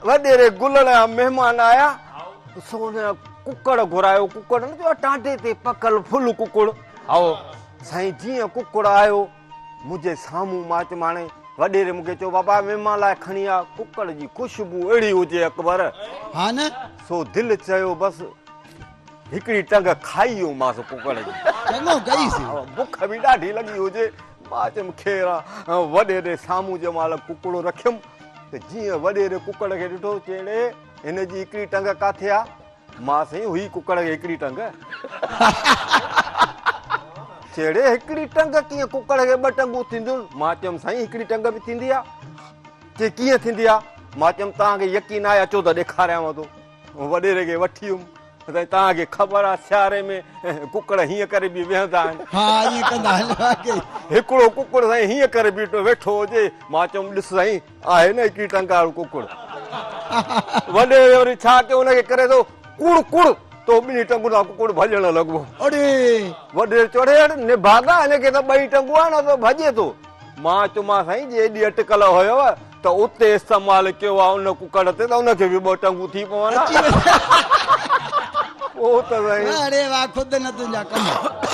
وڏيري گلڻ جا مهمان آيا، سو هن ڪڪڙ گهرايو، ڪڪڙ نه جو ٽانڊي تي پڪل فل ڪڪڙ. هائو. سائين جيئن ڪڪڙ آيو منهنجي سامهون، مان چيم هاڻي وڏيري مون کي چيو بابا مهمان لاء کڻي آ، ڪڪڙ جي خوشبو اهڙي هجي اڪبر. ها نه. سو دل چيو بس هڪڙي ٽنگ کائي ويومانس ڪڪڙ جي. چڱو ڪئيس. بک به ڏاڍي لڳي هجي، مان چيم خير آ، وڏيري سامهون جنهن مهل ڪڪڙ رکيم ته جيئن وڏيري ڪڪڙ کي ڏٺو، چي ڙي هن جي هڪڙي ٽنگ ڪاٿي آ؟ مان سائين هئي ڪڪڙ کي هڪڙي ٽنگ. چي ڙي هڪڙي ٽنگ ڪيئن ڪڪڙ کي ٻه ٽنگون ٿينديون؟ مان چيم سائين هڪڙي ٽنگ به ٿيندي آ. چي ڪيئن ٿيندي آ؟ مان چيم توهان کي يقين آهي اچو ته ڏيکاريانو ٿو. وڏيري کي وٺي ويم. سائين توهان کي خبر آ سياري ۾ ڪڪڙ هيئن ڪري به ويهندا آهن. ها ائين ڪندا آهن واقعي. هڪڙو ڪڪڙ سائين هيئن ڪري بيٺو ويٺو هجي، مان چيم ڏس سائين آهي نه هڪڙي ٽنگ وارو ڪڪڙ. وڏيري وري ڇا ڪيو ان کي ڪري ٿو ڪڙ ڪڙ تو ٻنهي ٽنگن سان ڪڪڙ ڀڄڻ لڳو. اڙي. وڏيري چيو اڙي نڀاڳا هن کي ته ٻئي ٽنگون آهن ته ڀڄي ٿو. مان چيومانس سائين جي ايڏي اٽڪل هيو ته اتي استعمال ڪيو آ ان ڪڪڙ تي ته ان کي به ٻه ٽنگون ٿي پون ها. پوء ته سائين. اڙي واهه خود نه تنهنجا ڪم.